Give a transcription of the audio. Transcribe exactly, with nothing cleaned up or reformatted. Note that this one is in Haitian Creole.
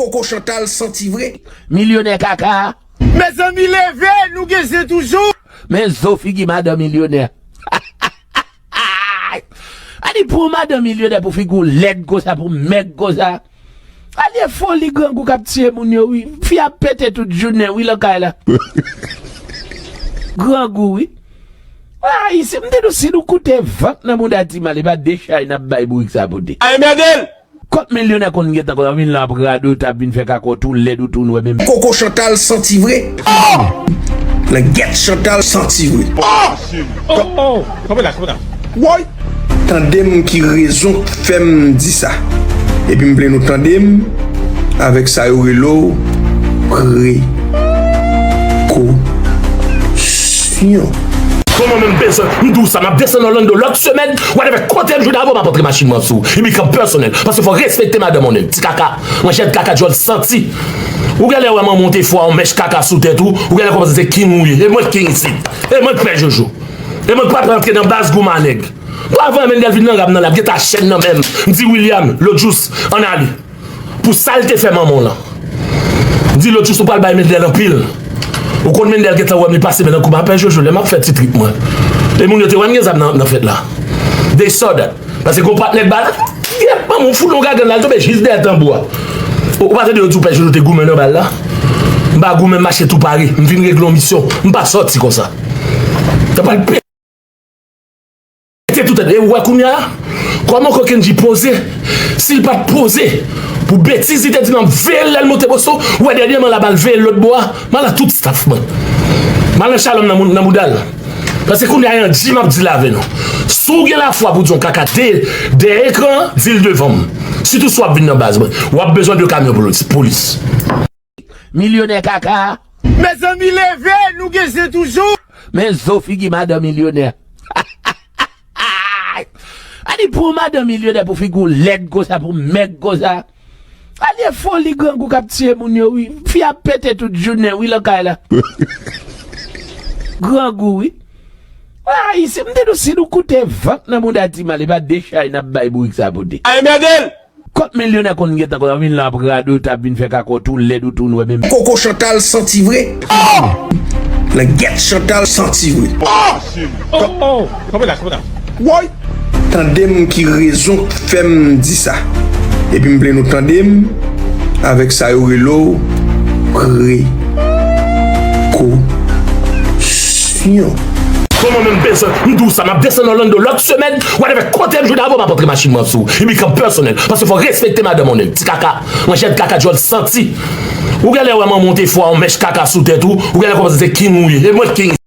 Koko Chantal santi vre. Milyonè kaka. Mezanmi, leve, nou gen zen toujou. Men zo figi madan milyonè. Ani pou madan milyonè pou figi w lèd konsa, pou mèg konsa. Alye foli grangou k ap tiye moun yo, wi. Fi ap pete tout jounen, wi, lan kay la. Grangou, wi. Ayisyen, m te di w, si nou koute vant nan mouda Timal, e pa de chay n ap bay bourik sa pote. Ay, mède l! Kot milyonè konn gentan konn vin la ap radote, ap vin fè kaka w tou lèd ou tou nwè menm. Koko Chantal santi vre. Oh! Langèt Chantal santi vre. Oh! Oh, oh! Kanpe la, kanpe la. Woy! Tande m ki rezon k fè m di sa. Epi m vle nou tande m avèk sa yo rele w prekosyon. Kòman menm bezwen m di w sa, m ap desann Orlando lòt semèn, whatever, kote m jwe avè w, m ap antre machin mwen sou w. Epi kan pèsonèl, paske fò w respekte madanm yon nèg, ti kaka, manchèt kaka, djòl santi. Ou genlè wè manman w te fò a yon mèch kaka sou tèt ou, ou genlè kòmanse se king ou ye, e mwen k king isit, e mwen k pè jojo, e mwen k pa pral antre nan baz goumen a nèg. Bon, avan Mendel vin nan ram nan la, m gentan chèn nan men m. M di William, Lodjous, ann ale. Pou sa l te fè manman w lan. M di Lodjous ou pral bay Mendel anpil. Ou konn Mendel gentan wè m li pase men nan kouman apre jojo lè m ap fè ti trip mwen. E moun yo te wè m gen zam nan, nan fèt la. They saw that. Paske gon patnè k ba la. Yèp, manman w foule yon gagann la, l tonbe jis dèyè tanbou a. Ou, ou pa tande yo di w pè jojo te goumen nan bal la? M pa goumen, m mache tou pare. M vin regle yon misyon. M pa sòti konsa. Sa pral pete. Te tout tèt. E ou wè kounye a, kòman Kokendji poze? Si l pa t poze, pou betiz li te di m ap veye l lè l monte Boston, ou wè dènyèman la ba l veye l lòt bò a, m al nan tout staff mwen. M al nan Shalom nan mou-, nan mouda l. Paske kounye a, Andy, m ap di l avè nou. Si w gen lafwa pou di yon kaka de, dèyè ekran an, di l devan m. Sitou si w ap vin nan baz mwen. W ap bezwen de kamyon polis. Milyonè kaka. Mezanmi, leve, nou gen zen toujou. Men zo figi madan milyonè. Ani pou madan milyonè pou figi w lèd konsa, pou mèg konsa. Alye foli grangou k ap tiye moun yo, wi. Fi ap pete tout jounen, wi, lan kay la. Grangou, wi. Ayisyen, m te di w, si nou koute vant nan mouda Timal, e pa de chay n ap bay bourik sa pote. Ay, mède l! Kot milyonè konn gentan konn vin la ap radote, ap vin fè kaka w tou lèd ou tou nwè menm. Koko Chantal santi vre. Oh! Langèt Chantal santi vre. Oh! Oh, oh! Kanpe la, kanpe la. Woy! Tande m ki rezon k fè m di sa. Epi m vle nou tande m avèk sa yo rele w prekosyon. Kòman menm bezwen m di w sa, m ap desann Orlando lòt semèn, whatever, kote m jwe avè w, m ap antre machin mwen sou w. Epi kan pèsonèl, paske fò w respekte madanm yon nèg, ti kaka, manchèt kaka, djòl santi. Ou genlè wè manman w te fò a yon mèch kaka sou tèt ou, ou genlè kòmanse se king ou ye, e mwen k king.